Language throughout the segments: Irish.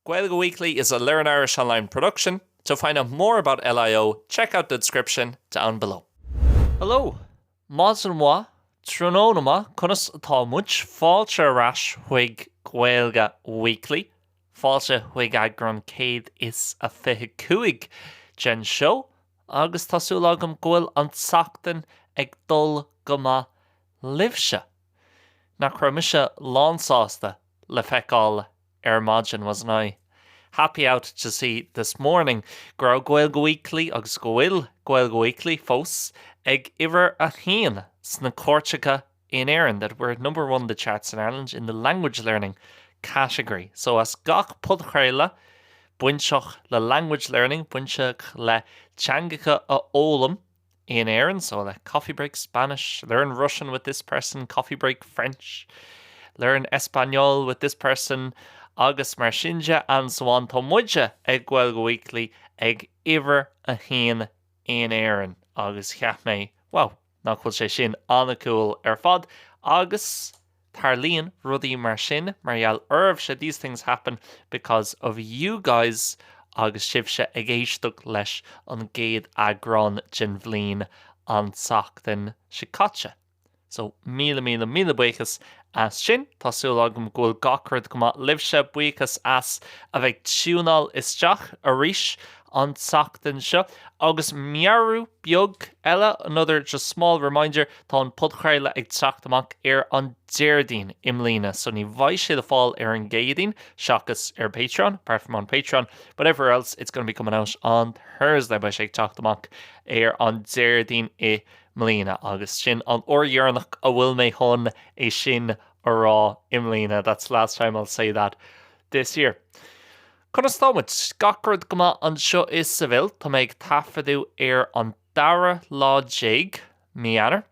Gaeilge Weekly is a Learn Irish Online production. To find out more about LIO, check out the description down below. Hello! Maidin mhaith, tráthnóna maith, conas atá muid? Fáilte ar ais chuig Gaeilge Weekly. Fáilte chuig eagrán 125 den seó agus tá súil agam go bhfuil an tseachtain ag dul go maith libhse. Nach raibh mise lánsásta le feiceáil ar maidin, wasn't I happy out to see this morning go raibh Gaeilge Weekly agus go bhfuil Gaeilge Weekly fós ag uimhir a haon sna cairteacha in Éirinn, that we're number one the charts in Ireland in the language learning category. So as gach podchraoladh bainteach le language learning, bainteach le teangacha a fhoghlaim, in Éirinn, so le Coffee Break Spanish, learn Russian with this person, Coffee Break French, learn Español with this person agus mar sin de and so on. Tá muide ag Gaeilge Weekly ag uimhir a haon in Éirinn agus cheap mé, wow, nach bhfuil sé sin an-cool ar fad agus Tarlaíonn rudaí mar sin mar gheall oraibhse, these things happen because of you guys agus sibhse ag éisteacht leis an gcéad eagrán den bhliain an tseachtain seo caite. So, míle míle míle buíochas as sin. Tá súil agam go bhfuil gach rud go maith libhse. Buíochas as a bheith ag tiúnáil isteach arís an tseachtain seo. Agus meabhrú beag eile, another just small reminder, tá an podchraoladh ag teacht amach ar an Déardaoin i mbliana, so ní bheidh sé le fáil ar an gCéadaoin, seachas ar Patreon, apart from on Patreon, but everywhere else it's gonna be coming out on Thursday, beidh sé ag teacht amach ar an Déardaoin i mbliana, agus sin an uair dheireanach a bhfuil mé chun é sin a rá i mbliana, that's the last time I'll say that this year. Conas tá muid? Gach rud go maith anseo i Seville. Tá mé ag taifeadadh ar an dara lá déag mí Eanáir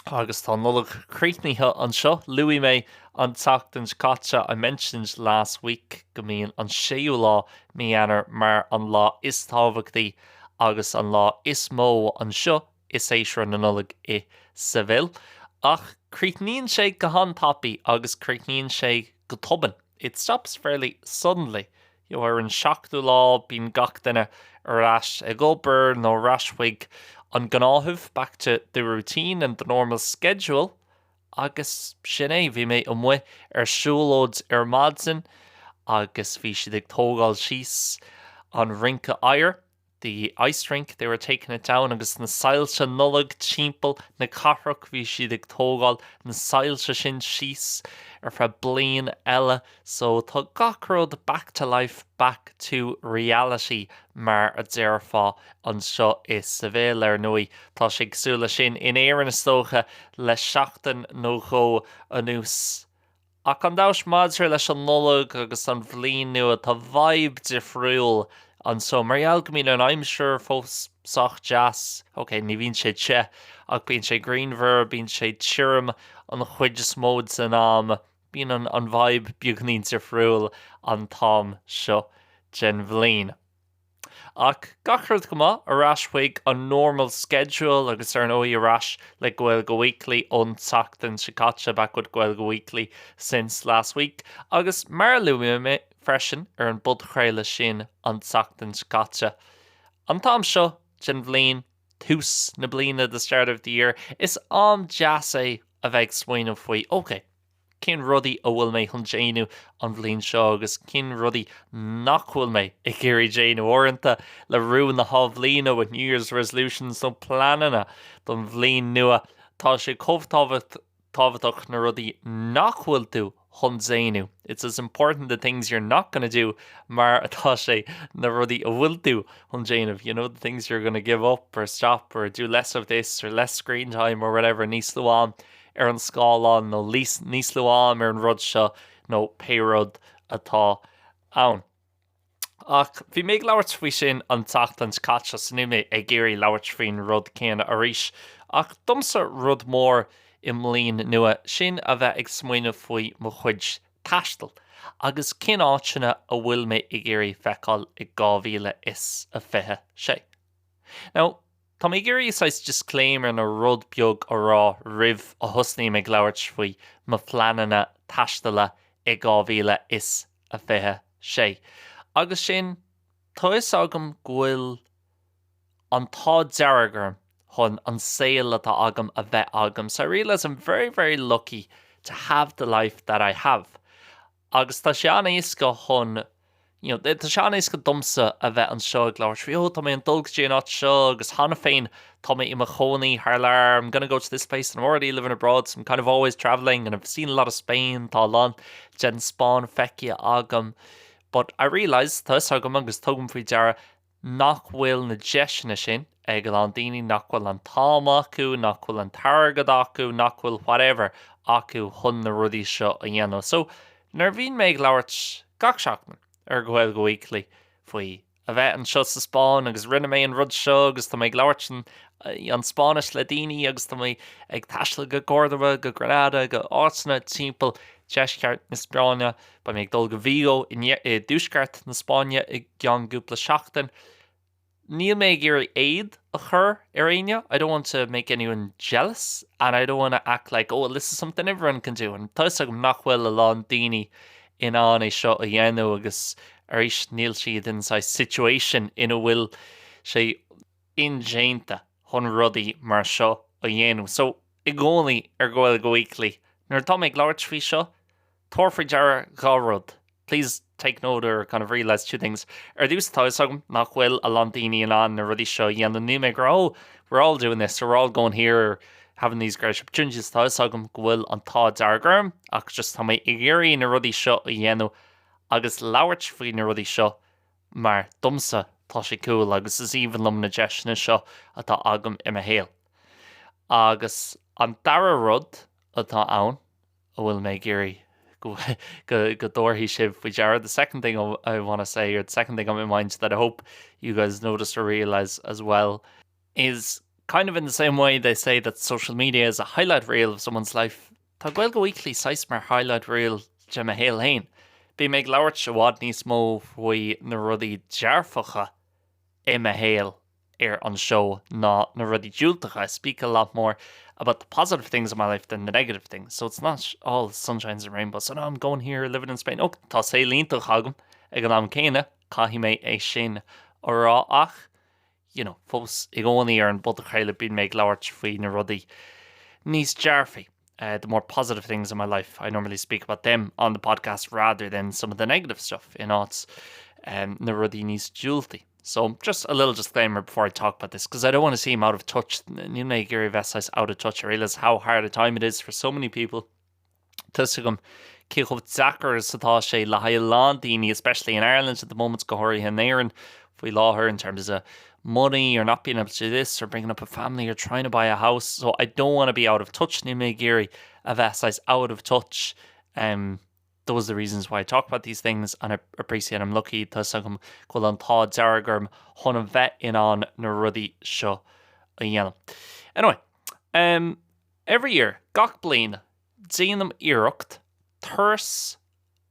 agus tá an Nollaig críochnaithe anseo. Luaigh mé an tseachtain seo caite, I mentioned last week, go mbíonn an séú lá mí Eanáir mar an lá is tábhachtaí agus an lá is mó anseo i séasúr na Nollag i Seville. Ach críochnaíonn sé go han-tapaidh agus críochnaíonn sé go tobann. It stops fairly suddenly. You know, ar an seachtú lá bíonn gach duine ar ais ag obair nó ar ais chuig an gnáthamh, back to the routine and the normal schedule, agus sin é. Bhí mé amuigh ar siúlóid ar maidin agus bhí siad ag tógáil síos an rince oighir. the ice rink, they were taking it down agus na soilse Nollag timpeall na cathrach, bhí siad ag tógáil na soilse sin síos ar feadh bliain eile so tá gach rud back to life, back to reality mar a déarfá anseo i Seville. Ar ndóigh tá sé cosúil leis sin in Éirinn is dócha le seachtain nó dhó anuas. Ach gan dabht maidir leis an Nollaig agus an bhliain nua tá vibe difriúil anseo mar gheall go mbíonn an aimsir fós sách deas, ok ní bhíonn sé te ach bíonn sé grianmhar, bíonn sé tirim an chuid is mó den am, bíonn an an vibe beagainín difriúil an t-am seo den bhliain. Ach gach rud go maith, ar ais chuig an normal schedule agus ar ndóigh ar ais le Gaeilge Weekly ón tseachtain seo caite, back with Gaeilge Weekly since last week. Agus mar a luaigh mé freisin ar an bpodchraoladh sin an tseachtain seo caite, an t-am seo den bhliain, tús na bliana, the start of the year, is am deas é a bheith ag smaoineamh faoi, ok, cén rudaí a bhfuil mé chun déanamh an bhliain seo agus cén rudaí nach bhfuil mé ag iarraidh déanamh. Uaireanta le rún na hathbhliana with New Year's resolutions nó pleananna don bhliain nua, tá sé chomh tábhachtach na rudaí nach bhfuil tú chun déanamh, it's as important the things you're not gonna do mar atá sé na rudaí a bhfuil tú chun déanamh, you know, the things you're gonna give up or stop or do less of this or less screen time or whatever, níos lú am ar an scáileán nó níos lú am ar an rud seo nó pé rud atá ann. Ach bhí mé ag labhairt faoi sin an tseachtain seo caite so níl mé ag iarraidh labhairt faoin rud céanna arís. Ach domsa rud mór i mbliain nua sin a bheith ag smaoineamh faoi mo chuid taistil agus cén áiteanna a bhfuil mé ag iarraidh feiceáil i 2026. Now, Tá mé ag iarraidh saghas disclaimer nó rud beag a rá roimh a thosnaím ag labhairt faoi mo phleananna taistile i 2026. sé. Agus sin, tá 'fhios agam go bhfuil an t-ádh dearg orm chun an saol atá agam a bheith agam. So I realise I'm very, very lucky to have the life that I have. Agus tá sé an-éasca chun, you know, tá sé an-éasca domsa a bheith anseo ag labhairt faoi, oh, tá mé ag dul go dtí an áit seo agus cheana féin tá mé i mo chónaí thar lear, I'm gonna go to this place and I'm already living abroad, so I'm kind of always travelling and I've seen a lot of Spain, tá a lán den Spáinn feicthe agam. But I realise, tá 'fhios agam agus tugaim faoi deara nach bhfuil na deiseanna sin ag a lán daoine, nach bhfuil an t-am acu, nach bhfuil an t-airgead acu, nach bhfuil whatever acu chun na rudaí seo a dhéanamh. So, nuair a bhíonn mé ag labhairt gach seachtain ar Gaeilge Weekly faoi a bheith anseo sa Spáinn agus rinne mé an rud seo agus tá mé ag labhairt an an Spáinnis le daoine agus tá mé ag taisteal go Córdoba, go Granada, go áiteanna timpeall deisceart na Spáinne. Beidh mé ag dul go Vigo i dtuaisceart na Spáinne i gceann cúpla seachtain. Níl mé ag iarraidh éad a chur ar éinne, I don't want to make anyone jealous and I don't want to act like oh well this is something everyone can do and tá 'fhios agam nach bhfuil a lán daoine in ann é seo a dhéanamh agus arís níl siad in saghas situation ina bhfuil sé indéanta chun rudaí mar seo a dhéanamh. So, i gcónaí ar Gaeilge Weekly, nuair atá mé ag labhairt faoi seo, tabhair faoi deara dhá rud. Please take note or kind of realise two things. Ar dtús, tá 'fhios agam nach bhfuil a lán daoine in ann na rudaí seo a dhéanamh. Níl mé ag rá, oh, we're all doing this, or we're all going here, or having these great opportunities. Tá 'fhios agam go bhfuil an t-ádh dearg orm, ach just tá mé ag iarraidh na rudaí seo a dhéanamh agus labhairt faoi na rudaí seo mar domsa tá sé cool agus is aoibhinn liom na deiseanna seo atá agam i mo shaol. Agus an dara rud atá ann a bhfuil mé ag iarraidh go go dtabharfaidh sibh faoi deara, the second thing I want to say or the second thing on my mind that I hope you guys notice or realise as well is kind of in the same way they say that social media is a highlight reel of someone's life, Tá Gaeilge Weekly saghas mar highlight reel de mo shaol féin. Bím ag labhairt i bhfad níos mó faoi na rudaí dearfacha i mo shaol ar an seó ná na rudaí diúltacha, I speak a lot more about the positive things in my life than the negative things, so it's not all sunshines and rainbows, so now I'm going here, living in Spain, ok, tá saol iontach agam ag an am céanna, caithfidh mé é sin a rá ach you know, fós i gcónaí ar an bpodchraoladh bíonn mé ag labhairt faoi na rudaí níos dearfaí, the more positive things in my life, I normally speak about them on the podcast rather than some of the negative stuff in áit um, na rudaí níos diúltaí. So just a little disclaimer before I talk about this, because I don't want to seem out of touch, níl mé ag iarraidh bheith saghas out of touch, I realise how hard a time it is for so many people Tá 'fhios agam cé chomh deacair is atá sé le haghaidh a lán daoine, especially in Ireland at the moment, go háirithe in Éirinn faoi láthair, in terms of money or not being able to do this or bringing up a family or trying to buy a house. So I don't want to be out of touch, níl mé ag iarraidh a bheith saghas out of touch. Um, those are the reasons why I talk about these things and I appreciate I'm lucky tá 'fhios agam go bhfuil an t-ádh dearg orm chun a bheith in ann na rudaí seo a dhéanamh. Anyway, um, Every year, gach bliain, déanaim iarracht turas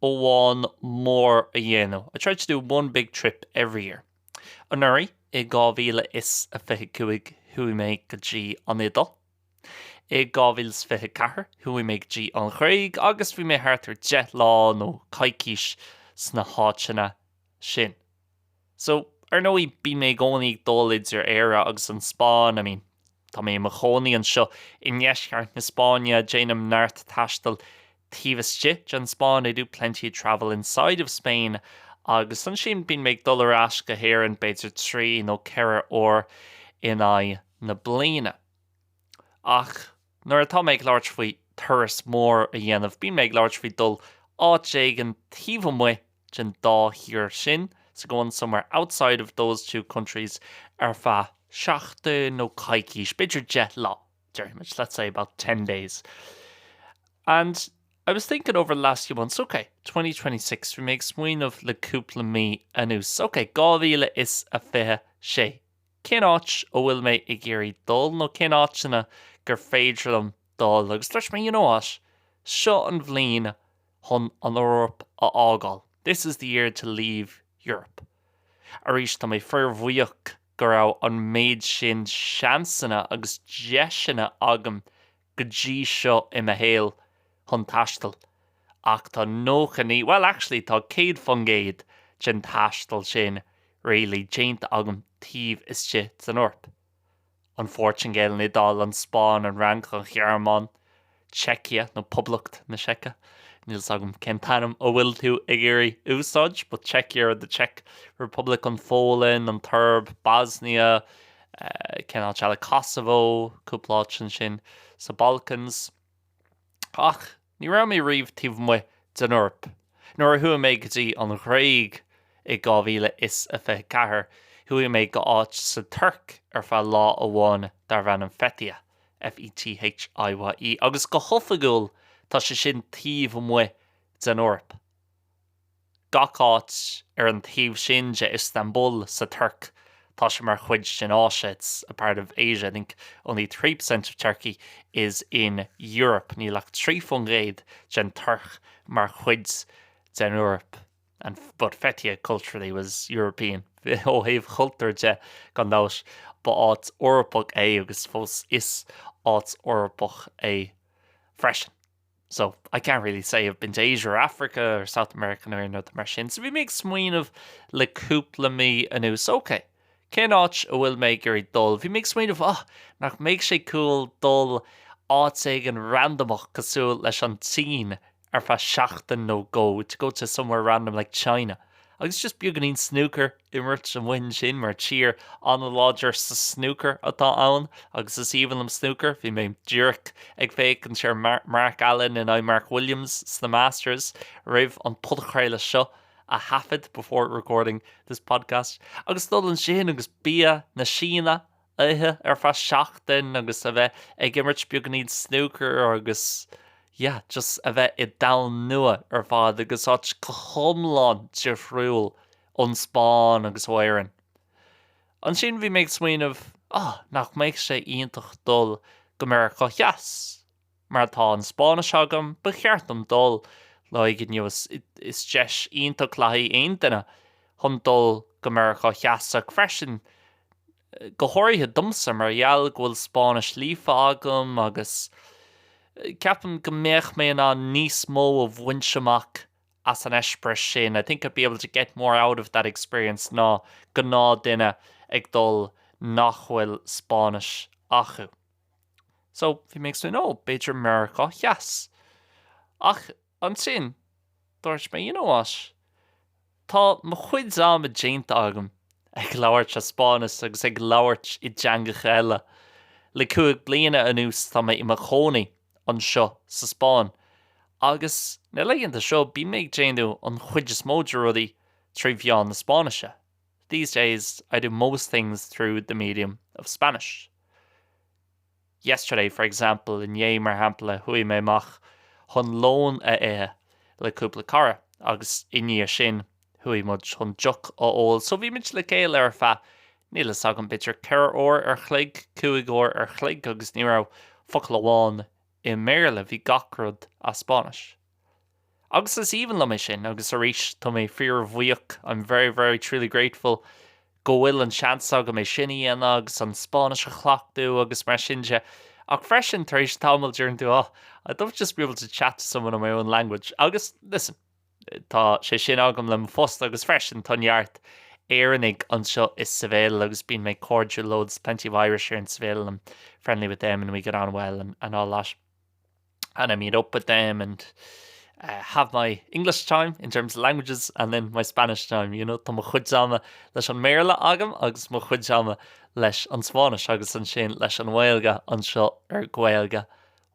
amháin mór a dhéanamh, I try to do one big trip every year. Anuraidh, i 2025, chuaigh mé go dtí an Iodáil. I 2024, chuaigh mé go dtí an Ghréig agus bhí mé thart ar 10 lá nó coicís sna háiteanna sin. So, ar ndóigh, bíonn mé i gcónaí ag dul idir Éire agus an Spáinn, I mean, tá mé i mo chónaí anseo i ndeisceart na Spáinne, déanaim neart taistil taobh istigh den Spáinn, I do plenty of travel inside of Spain, agus ansin bíonn mé ag dul ar ais go hÉirinn b'fhéidir trí nó ceithre uair in aghaidh na bliana. Ach nuair atá mé ag labhairt faoi turas mór a dhéanamh, bíonn mé ag labhairt faoi dul áit éigin taobh amuigh den dá thír sin, so going somewhere outside of those two countries ar feadh seachtain nó coicís, b'fhéidir deich lá, déarfaimid, let's say about ten days. And I was thinking over the last few months, ok, 2026, bhí mé ag smaoineamh le cúpla mí anuas, ok, 2026, cén áit a bhfuil mé ag iarraidh dul nó cén áiteanna gur féidir liom dul agus dúirt mé, you know what, seo an bhliain chun an Eoraip a fhágáil, this is the year to leave Europe. Arís, tá mé fíorbhuíoch go raibh an méid sin seansanna agus deiseanna agam go dtí seo i mo shaol chun taisteal. Ach tá 99, bhuel actually tá 100% den taisteal sin really déanta agam taobh istigh den Eoraip. An Phortaingéil, an Iodáil, an Spáinn, an Fhrainc, an Ghearmáin, Seicia nó Poblacht na Seice, níl 's agam cén t-ainm a bhfuil tú ag iarraidh úsáid, but Czechia or the Czech Republic, an Pholainn, an tSoirb, Bosnia, cén áit eile, Kosovo, cúpla áit ansin sa Balkans. Ach ní raibh mé riamh taobh amuigh den Eoraip. Nuair a chuaigh mé go dtí an Ghréig i 2024, chuaigh mé go áit sa Tuirc ar feadh lá amháin darbh ainm Fethiye, F-E-T-H-I-Y-E, agus go hoifigiúil tá sé sin taobh amuigh den Eoraip. Gach áit ar an taobh sin de Istanbul sa Tuirc, tá sé mar chuid den Áise, it's a part of Asia, I think only 3% of Turkey is in Europe, níl ach 3% den Tuirc mar chuid den Eoraip. And but Fethiye culturally was European. Ó thaobh chultúir de, gan dabht, ba áit Eorpach é agus fós is áit Eorpach é freisin. So, I can't really say I've been to Asia or Africa or South America nó aon rud mar sin. So bhí mé ag smaoineamh le cúpla mí anuas, ok, cén áit a bhfuil mé ag iarraidh dul? Bhí mé ag smaoineamh, ah, nach mbeadh sé cool dul áit éigin randamach cosúil leis an tSín ar feadh seachtain nó dhó, to go to somewhere random like China. Agus just beagáinín snúcair a imirt amuigh ansin mar tír an-láidir sa snúcar atá ann agus is aoibhinn liom snúcar. Bhí mé díreach ag féachaint ar Mark Allen in aghaidh Mark Williams sna Masters roimh an podchraoladh seo a thaifead before recording this podcast. Agus dul ansin agus bia na Síne a ithe ar feadh seachtain agus a bheith ag imirt beagáinín snúcair agus yeah, just a bheith i domhan nua ar fad agus áit go hiomlán difriúil ón Spáinn agus ó Éirinn. Ansin bhí mé ag smaoineamh, ah, nach mbeadh sé iontach dul go Meiriceá Theas? Mar tá an Spáinnis agam, ba cheart dom dul like you know is is deis iontach le haghaidh aon duine chun dul go Meiriceá Theas ach freisin go háirithe domsa mar gheall go bhfuil Spáinnis líofa agam agus ceapaim go mbeadh mé in ann níos mó a bhaint amach as an eispéireas sin, I think I'd be able to get more out of that experience ná gnáthduine ag dul nach bhfuil Spáinnis acu. So, bhí mé ag smaoineamh, oh, b'fhéidir Meiriceá Theas. Ach ansin, dúirt mé, you know what, tá mo chuid ama déanta agam ag labhairt as Spáinnis agus ag labhairt i dteangacha eile. Le 5 bliana anuas tá mé i mo chónaí anseo sa Spáinn agus na laethanta seo bím ag déanamh an chuid is mó de rudaí trí mheán na Spáinnise. These days I do most things through the medium of Spanish. Yesterday, for example, inné mar shampla, chuaigh mé amach chun lón a ithe le cúpla cara agus i ndiaidh sin chuaigh muid chun deoch a ól. So bhí muid le chéile ar feadh, níl fhios agam, b'fhéidir 4 uair ar chloig, 5 uair ar chloig agus ní raibh focal amháin i mBéarla, bhí gach rud as Spáinnis. Agus is aoibhinn liom é sin agus arís tá mé fíorbhuíoch, I'm very very truly grateful go bhfuil an seans agam é sin a dhéanamh agus an Spáinnis a chleachtadh agus mar sin de. Ach freisin tar éis tamaill deireann tú oh, I'd love to just be able to chat to someone in my own language agus listen, tá sé sin agam le mo phost agus freisin tá neart Éireannaigh anseo i Seville agus bíonn mé cairdiúil leo, there's plenty of Irish here in Seville and I'm friendly with them and we get on well and, and all that. and I meet up with them and uh, have my English time in terms of languages and then my Spanish time, you know, tá mo chuid ama leis an mBéarla agam agus mo chuid ama leis an Spáinnis agus ansin leis an nGaeilge anseo ar Gaeilge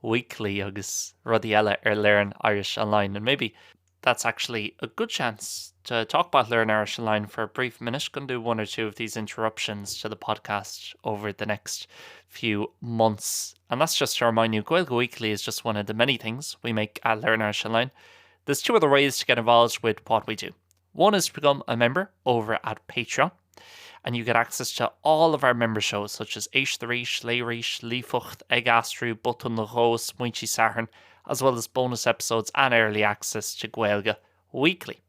Weekly agus rudaí eile ar Learn Irish Online and maybe that's actually a good chance to talk about Learn Irish Online for a brief minute. Going to do one or two of these interruptions to the podcast over the next few months. And that's just to remind you, Gaeilge Weekly is just one of the many things we make at Learn Irish Online. There's two other ways to get involved with what we do. One is to become a member over at Patreon and you get access to all of our member shows such as Éist Arís, Léigh Arís, Líofacht, Ag Aistriú, Botún nó Dhó, Smaointe Sathairn, as well as bonus episodes and early access to Gaeilge Weekly.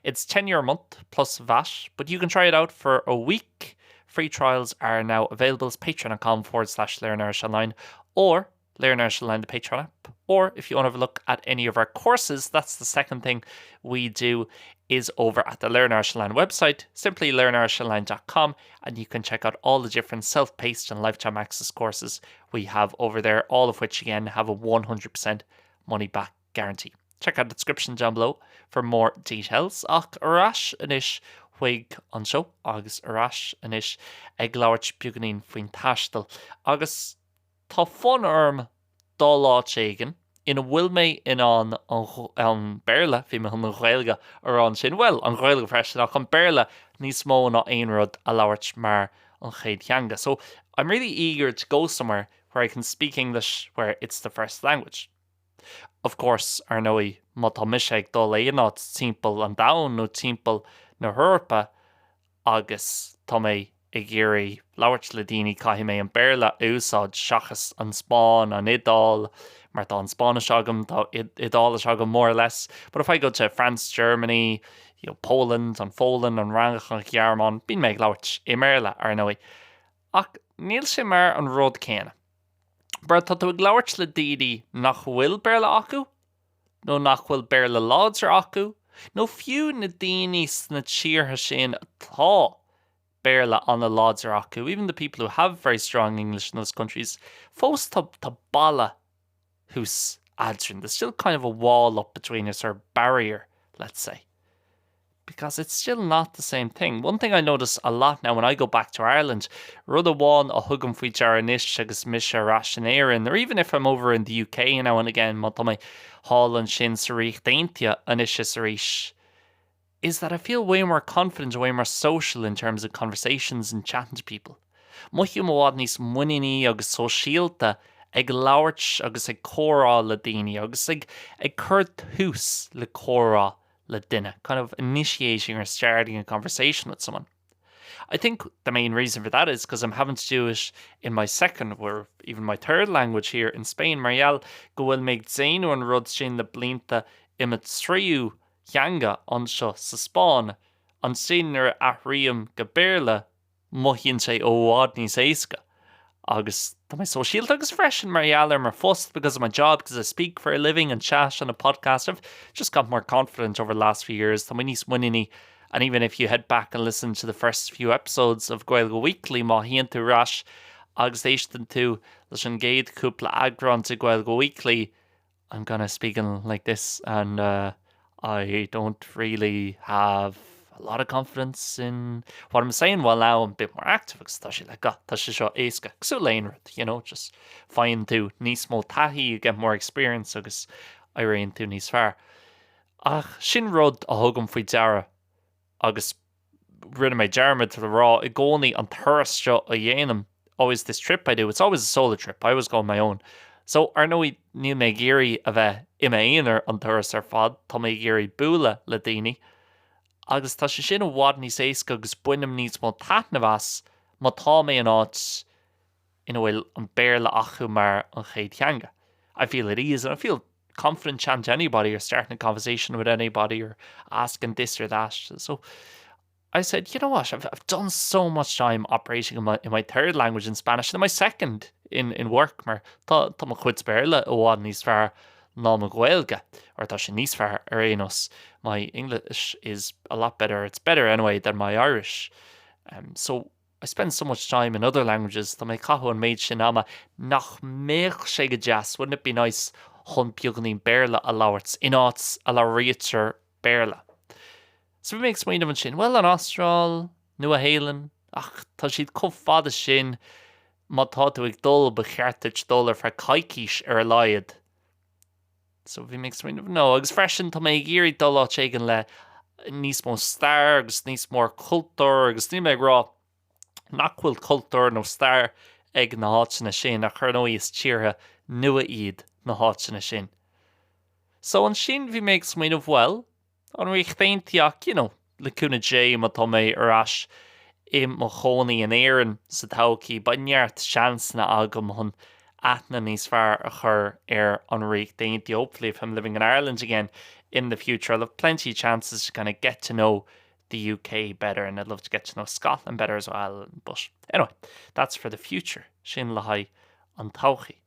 It's 10 euro a month plus VAT, but you can try it out for a week. Free trials are now available. It's patreon.com forward slash learn Irish online or Learn Irish Online, the Patreon app, or if you want to have a look at any of our courses, that's the second thing we do is over at the Learn Irish Online website, simply learnirishonline.com, and you can check out all the different self-paced and lifetime access courses we have over there, all of which again have a 100% money back guarantee. Check out the description down below for more details. Ach ar ais anois chuig an seó agus ar ais anois ag labhairt beagáinín faoin taisteal. Agus tá fonn orm dul áit éigin ina bhfuil mé in ann an Béarla, bhí mé chun an Ghaeilge a rá ansin, bhuel, an Ghaeilge freisin, ach an Béarla níos mó ná aon rud a labhairt mar an chéad theanga. So, I'm really eager to go somewhere where I can speak English where it's the first language. Of course, ar ndóigh, má tá mise ag dul aon áit timpeall an domhain nó timpeall na hEorpa agus tá mé ag iarraidh labhairt le daoine caithfidh mé an Béarla a úsáid seachas an Spáinn, an Iodáil, mar tá an Spáinnis agam, tá Iodáilis agam more or less. But if I go to France, Germany, you know, Poland, an Pholainn, an Fhrainc, an Ghearmáin, bíonn mé ag labhairt i mBéarla, ar ndóigh. Ach níl sé mar an rud céanna. Mar tá tú ag labhairt le daoine nach bhfuil Béarla acu, nó nach bhfuil Béarla láidir acu, nó fiú na daoine sna tíortha sin atá Béarla an-láidir acu, even the people who have very strong English in those countries, fós tá tá balla thuas eadrainn. There's still kind of a wall up between us, or barrier, let's say. Because it's still not the same thing. One thing I notice a lot now when I go back to Ireland, rud amháin a thugaim faoi deara anois agus mise ar ais in Éirinn, or even if I'm over in the UK now and again, má tá mé thall ansin sa Ríocht Aontaithe anois is arís, is that I feel way more confident and way more social in terms of conversations and chatting to people. Mothaím i bhfad níos muiníní agus sóisialta ag labhairt agus ag comhrá le daoine agus ag ag cur tús le comhrá le duine, kind of initiating or starting a conversation with someone. I think the main reason for that is because I'm having to do it in my second or even my third language here in Spain, mar gheall go bhfuil mé ag déanamh an rud sin le blianta i mo thríú theanga anseo sa Spáinn, ansin nuair a athraím go Béarla, mothaíonn sé i bhfad níos éasca agus tá mé sóisialta agus freisin mar gheall ar mo phost because of my job, because I speak for a living and chat on a podcast, I've just got more confident over the last few years, tá mé níos muiníní and even if you head back and listen to the first few episodes of Gaeilge Weekly má théann tú ar ais agus éisteann tú leis an gcéad chúpla eagrán de Gaeilge Weekly, I'm kind of speaking like this and uh, I don't really have a lot of confidence in what I'm saying. Well now I'm a bit more active agus tá sé like, ah, tá sé seo éasca. Cosúil le aon rud, you know, just faigheann tú níos mó taithí, you get more experience agus éiríonn tú níos fearr. Ach sin rud a thugaim faoi deara agus rinne mé dearmad le rá i gcónaí an turas seo a dhéanaim, always this trip I do, it's always a solo trip, I always go on my own. So, ar ndóigh, níl mé ag iarraidh a bheith i m'aonar an turas ar fad, tá mé ag iarraidh bualadh le daoine agus tá sé sin i bhfad níos éasca agus bainim níos mó taitneamh as má tá mé in áit ina bhfuil an Béarla acu mar an chéad theanga. I feel at ease and I feel confident chatting to anybody or starting a conversation with anybody or asking this or that. So I said, you know what, I've, I've done so much time operating in my, in my third language in Spanish and my second in, in work mar tá, tá mo chuid Béarla i bhfad níos fearr ná mo Ghaeilge or tá sé níos fearr ar aon nós. My English is a lot better, it's better anyway than my Irish. Um, so I spend so much time in other languages, tá mé ag caitheamh an méid sin ama, nach mbeadh sé go deas, wouldn't it be nice, chun beagáinín Béarla a labhairt in áit a labhraítear Béarla? So bhí mé ag smaoineamh ansin, bhuel, an Astráil, Nua-Shéalainn, ach tá siad chomh fada sin, má tá tú ag dul, ba cheart duit dul ar feadh coicís ar a laghad. So bhí mé ag smaoineamh, no, agus freisin tá mé ag iarraidh dul áit éigin le níos mó stair agus níos mór cultúr agus níl mé ag rá nach bhfuil cultúr nó stair ag na háiteanna sin ach ar ndóigh is tíortha nua iad na háiteanna sin. So ansin bhí mé ag smaoineamh, bhuel, An Ríocht Aontaithe ach, you know, le cúnamh Dé má tá mé ar ais i mo chónaí in Éirinn sa todhchaí, beidh neart seansanna agam chun aithne níos fearr a chur ar an Ríocht Aontaithe. Hopefully if I'm living in Ireland again in the future I'll have plenty of chances to kind of get to know the UK better and I'd love to get to know Scotland better as well. But anyway, that's for the future. Sin le haghaidh an todhchaí.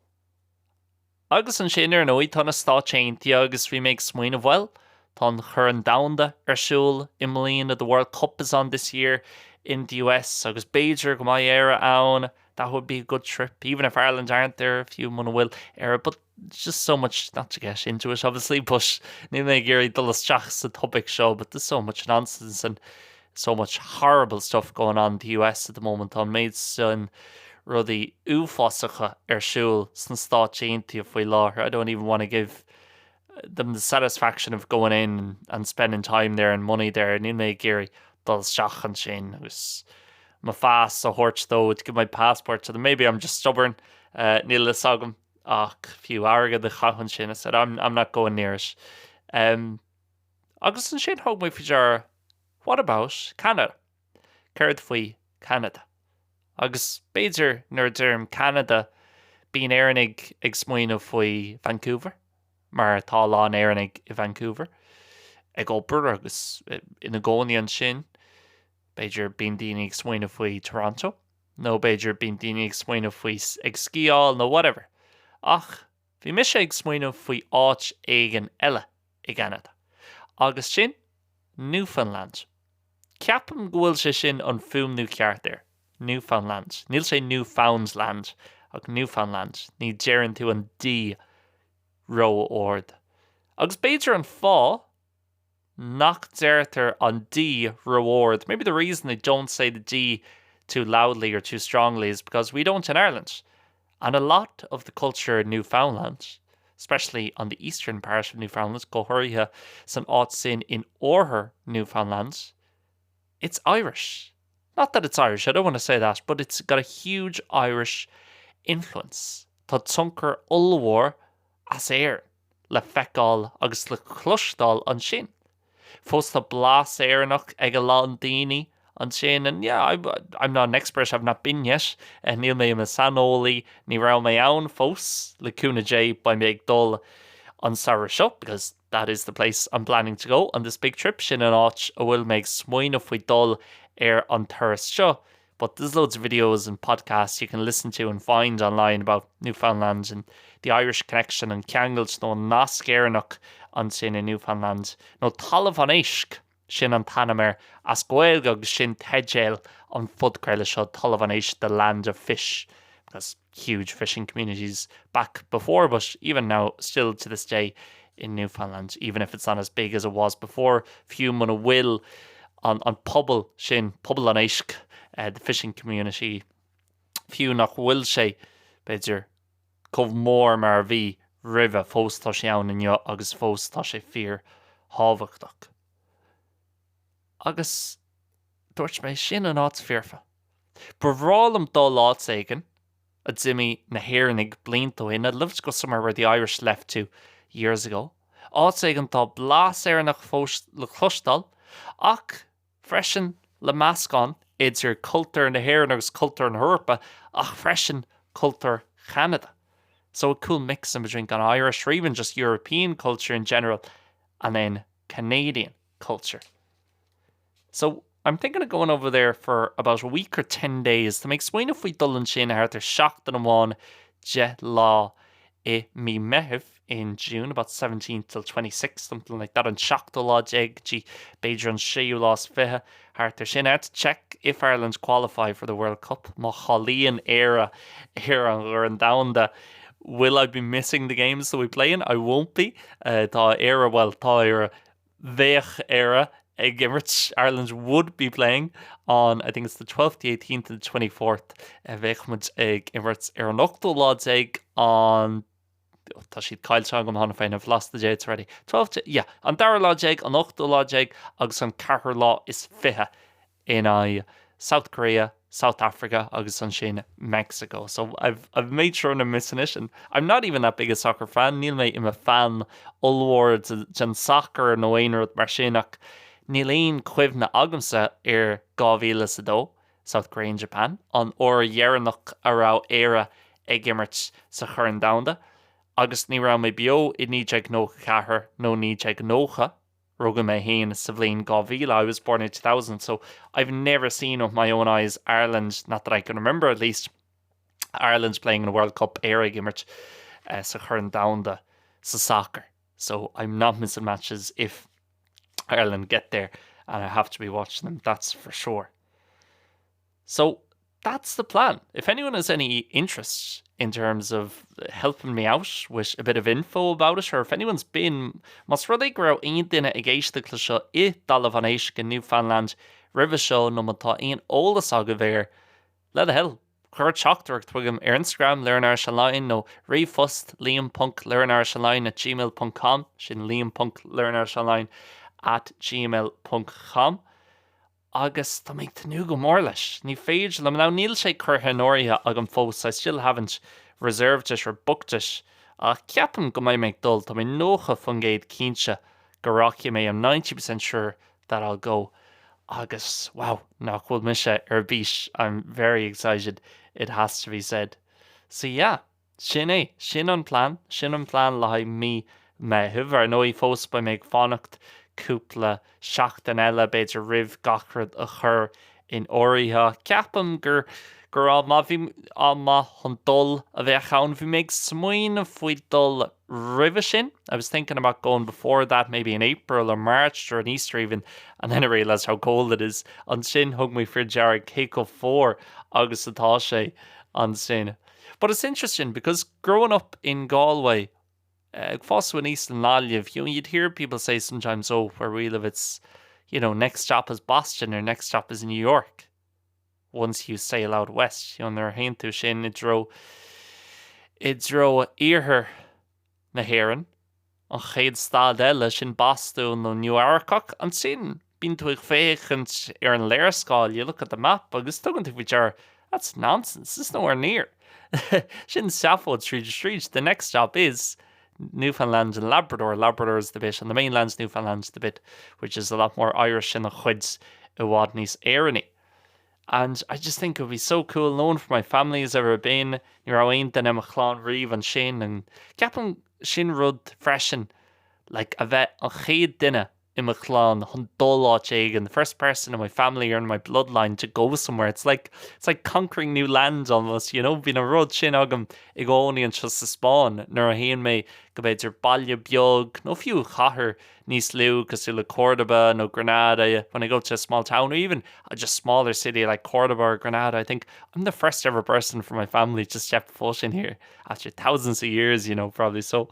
Agus ansin, ar ndóigh, tá na Stáit Aontaithe agus bhí mé ag smaoineamh, bhuel, tá an Corn Domhanda ar siúl i mbliana, the World Cup is on this year in the US, agus b'fhéidir go mbeidh Éire ann, that would be a good trip, even if Ireland aren't there, fiú muna bhfuil Éire, but just so much, not to get into it obviously, but níl mé ag iarraidh dul isteach sa topaic seo, but there's so much nonsense and so much horrible stuff going on in the US at the moment, tá an méid sin rudaí uafásacha ar siúl sna Stáit Aontaithe faoi láthair, I don't even want to give them the satisfaction of going in and spending time there and money there, níl mé ag iarraidh dul isteach ansin agus mo phas a thabhairt dóibh, to give my passport to them, maybe I'm just stubborn, níl a fhios agam ach fiú airgead a chaitheamh ansin, I said I'm, I'm not going near it. Um, agus ansin thug mé faoi deara What about Canada? Céard faoi Ceanada? Agus b'fhéidir nuair a deirim Ceanada bíonn Éireannaigh ag smaoineamh faoi Vancouver, mar tá a lán Éireannaigh i Vancouver ag obair agus ina gcónaí ansin. B'fhéidir bíonn daoine ag smaoineamh faoi Toronto, nó b'fhéidir bíonn daoine ag smaoineamh faoi ag sciáil nó whatever. Ach bhí mise ag smaoineamh faoi áit éigin eile i gCeanada. Agus sin Newfoundland. Ceapaim go bhfuil sé sin an fuaimniú ceart air, Newfoundland. Níl sé Newfoundland ach Newfoundland. Ní deireann tú an D ró-ard. Agus b'fhéidir an fáth nach deirtear an D ró-ard, maybe the reason they don't say the D too loudly or too strongly is because we don't in Ireland. And a lot of the culture in Newfoundland, especially on the eastern part of Newfoundland, go háirithe san áit sin in oirthear Newfoundland, it's Irish. Not that it's Irish, I don't want to say that, but it's got a huge Irish influence. Tá tionchar ollmhór as Éirinn le feiceáil agus le cloisteáil ansin. Fós tá blas Éireannach ag a lán daoine ansin and yeah, I, I'm not an expert, I've not been yet, níl mé i mo saineolaí, ní raibh mé ann fós, le cúnamh Dé beidh mé ag dul an samhradh seo because that is the place I'm planning to go on this big trip, sin an áit a bhfuil mé ag smaoineamh faoi dul ar an turas seo. But there's loads of videos and podcasts you can listen to and find online about Newfoundland and the Irish connection, an ceangailt nó an nasc Éireannach ansin i Newfoundland, nó Talamh an Éisc, sin an t-ainm air as Gaeilge agus sin teideal an phodchraoladh seo, Talamh an Éisc, The Land of Fish, because huge fishing communities back before but even now still to this day in Newfoundland, even if it's not as big as it was before, fiú muna bhfuil an, an pobal sin, pobal an éisc, uh, the fishing community, fiú nach bhfuil sé, b'fhéidir, chomh mór mar a bhí roimhe, fós tá sé ann inniu agus fós tá sé fíorthábhachtach. Agus dúirt mé, sin an áit foirfe. Ba bhreá liom dul áit éigin a d'imigh na hÉireannaigh blianta ó shin, I'd love to go somewhere where the Irish left to years ago, áit éigin tá blas Éireannach fós le cloisteáil, ach freisin le meascán idir cultúr na hÉireann agus cultúr na hEorpa, ach freisin cultúr Cheanada. So a cool mix in between kind of Irish or even just European culture in general and then Canadian culture. So, I'm thinking of going over there for about a week or 10 days, tá mé ag smaoineamh faoi dul ansin thart ar seachtain amháin, 10 lá i mí Meithimh, in June, about 17th till 26th, something like that, an seachtú lá déag go dtí b'fhéidir an séú lá is fiche, thart ar sin. I had to check if Ireland qualify for the World Cup, má cháilíonn Éire ar an gCorn Domhanda, will I be missing the games that we play in? I won't be. Tá Éire, bhuel, tá Éire Bheadh Éire ag imirt, Ireland would be playing on, I think it's the 12th, the 18th and the 24th, bheadh muid ag imirt ar an ochtú lá déag, an, tá siad caillte agam cheana féin, I've lost the dates already, 12th, yeah, an dara lá déag, an ochtú lá déag agus an ceathrú lá is fiche. in aghaidh South Korea, South Africa agus ansin Mexico. So I've, I've made sure I'm missing it and I'm not even that big a soccer fan, níl mé i mo fan ollmhór den sacar nó aon rud mar sin ach níl aon chuimhne agamsa ar 2002, South Korea and Japan, an uair dheireanach a raibh Éire ag imirt sa Chorn Domhanda agus ní raibh mé beo i 1994 nó 1990. Rugadh mé féin sa bhliain 2000, I was born in 2000, so I've never seen with my own eyes Ireland, not that I can remember at least, Ireland playing in a World Cup, Éire ag imirt sa Chorn Domhanda sa sacar. So I'm not missing matches if Ireland get there and I have to be watching them, that's for sure. So that's the plan. If anyone has any interest in terms of helping me out with a bit of info about it or if anyone's been más rud é go raibh aon duine ag éisteacht le seo i dTalamh an Éisc in Newfoundland roimhe seo nó má tá aon eolas agaibh air, le do thoil, cuir teachtaireacht chugam ar Instagram, LearnIrishOnline, nó ríomhphost, liam ponc learnirishonline at gmail ponc com, sin liam ponc learnirishonline at gmail ponc com. Agus tá mé ag tnúth go mór leis. Ní féidir liom, now níl sé curtha in áirithe agam fós, I still haven't reserved it or booked it, ach ceapaim go mbeidh mé ag dul, tá mé 90% cinnte go rachaidh mé, I'm 90% sure that I'll go. Agus wow, nach bhfuil mise ar bís, I'm very excited, it has to be said. So yeah. Sin é. Sin an plean. Sin an plean le haghaidh mí Meithimh. Ar ndóigh, fós beidh mé ag fanacht cúpla seachtain eile, b'fhéidir, roimh gach rud a chur in áirithe. Ceapaim gur gur am maith, bhí, am maith chun dul a bheadh ann. Bhí mé ag smaoineamh faoi dul roimhe sin. I was thinking about going before that, maybe in April or March during Easter even, and then I realised how cold it is. Ansin thug mé faoi deara cé chomh fuar agus atá sé ansin. But it's interesting because growing up in Galway, ag fás aníos i nGaillimh, you know, you'd hear people say sometimes, oh, where we live it's, you know, next stop is Boston or next stop is New York once you sail out west, you know, nuair a théann tú sin i dtreo, i dtreo iarthar na hÉireann. An chéad stad eile, sin Bostún nó Nua-Eabhrac. Ansin, bíonn tú ag féachaint ar an léarscáil, you look at the map, agus tugann tú faoi deara, that's nonsense, it's nowhere near. Sin seafóid tríd is tríd. The next stop is Newfoundland and Labrador. Labrador is the bit on the mainland, Newfoundland the bit which is a lot more Irish, sin an chuid i bhfad níos Éireannaí. And I just think it would be so cool, no one from my family has ever been, ní raibh aon duine i mo chlann riamh ansin and ceapaim sin rud freisin like a bheith an chéad duine i mo chlann chun dul áit éigin, the first person in my family or in my bloodline to go somewhere, it's like, it's like conquering new land almost, you know, bíonn an rud sin agam i gcónaí anseo sa Spáinn nuair a théann mé go b'fhéidir baile beag nó fiú cathair níos lú cosúil le Córdoba nó Granada, when I go to a small town or even a just smaller city like Córdoba or Granada, I think I'm the first ever person from my family to step foot in here after thousands of years, you know, probably. So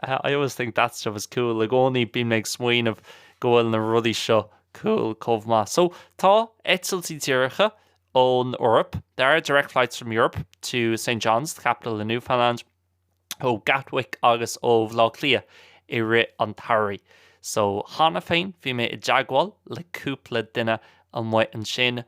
uh, I always think that stuff is cool. I gcónaí bím ag smaoineamh go bhfuil na rudaí seo cool chomh maith. So tá eitiltí díreacha ón Eoraip. There are direct flights from Europe to St John's, the capital of Newfoundland. ó Gatwick agus ó Bhaile Átha Cliath i rith an tsamhraidh. So, cheana féin bhí mé i dteagmháil le cúpla duine amuigh ansin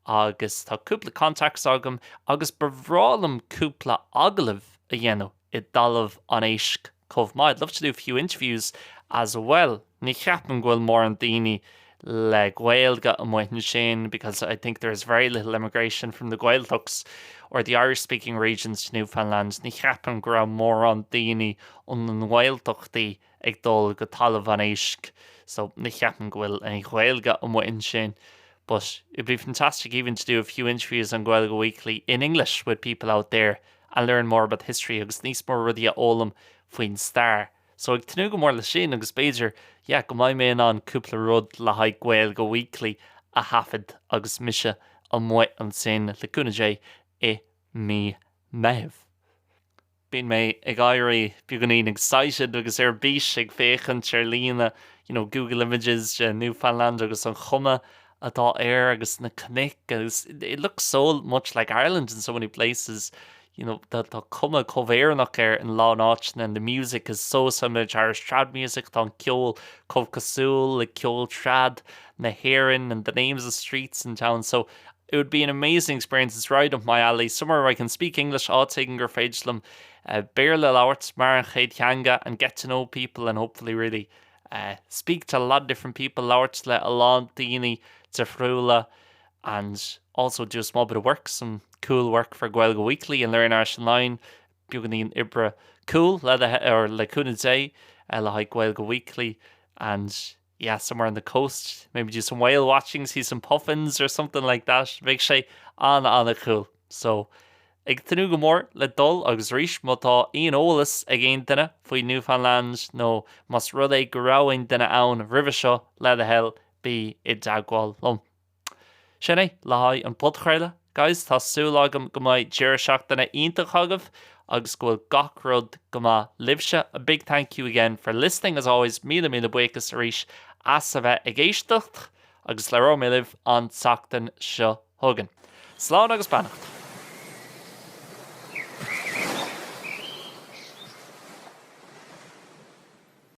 agus tá cúpla contacts agam agus ba bhreá liom cúpla agallamh a dhéanamh i dTalamh an Éisc chomh maith. I'd love to do a few interviews as well. Ní cheapaim go bhfuil mórán daoine le Gaeilge amuigh ansin because I think there is very little immigration from the Gaeltachts or the Irish speaking regions to Newfoundland. Ní cheapaim go raibh mórán daoine ó na nGaeltachtaí ag dul go Talamh an Éisc so ní cheapaim go bhfuil aon Ghaeilge amuigh ansin. But it'd be fantastic even to do a few interviews on Gaeilge Weekly in English with people out there and learn more about history agus níos mó rudaí a fhoghlaim faoin stair. So ag tnúth go mór leis sin agus b'fhéidir, yeah, go mbeidh mé in ann cúpla rud le haghaidh Gaeilge Weekly a thaifead agus mise amuigh ansin le cúnamh Dé i mí Meithimh. Bíonn mé ag éirí beagáinín excited agus ar bís ag féachaint ar líne, you know, Google Images de Newfoundland agus an chuma atá air agus na cnoic agus it looks so much like Ireland in so many places. You know, tá tá cuma chomh Éireannach air in a lán áiteanna and the music is so similar to Irish trad music, tá an ceol chomh cosúil le ceol trad na hÉireann and the names of streets and towns so it would be an amazing experience, it's right up my alley, somewhere where I can speak English, áit éigin gur féidir liom Béarla a labhairt mar an chéad teanga and get to know people and hopefully really speak to a lot of different people, labhairt le a lán daoine difriúla and also do a small bit of work, some cool work for Gaeilge Weekly and Learn Irish Online, beagáinín oibre cool le or le cúnamh Dé le haghaidh Gaeilge Weekly and yeah, somewhere on the coast, maybe do some whale watching, see some puffins or something like that. Bheadh sé an-an-cool. So. Ag tnúth go mór le dul agus arís má tá aon eolas ag aon duine faoi Newfoundland nó más rud é go raibh aon duine ann roimhe seo le do thoil bí i dteagmháil liom. Sin é le haghaidh an podchraoladh, guys. Tá súil agam go mbeidh deireadh seachtaine iontach agaibh agus go bhfuil gach rud go maith libhse. A big thank you again for listening as always. Míle míle buíochas arís as a bheith ag éisteacht agus labhróidh mé libh an tseachtain seo chugainn. Slán agus beannacht!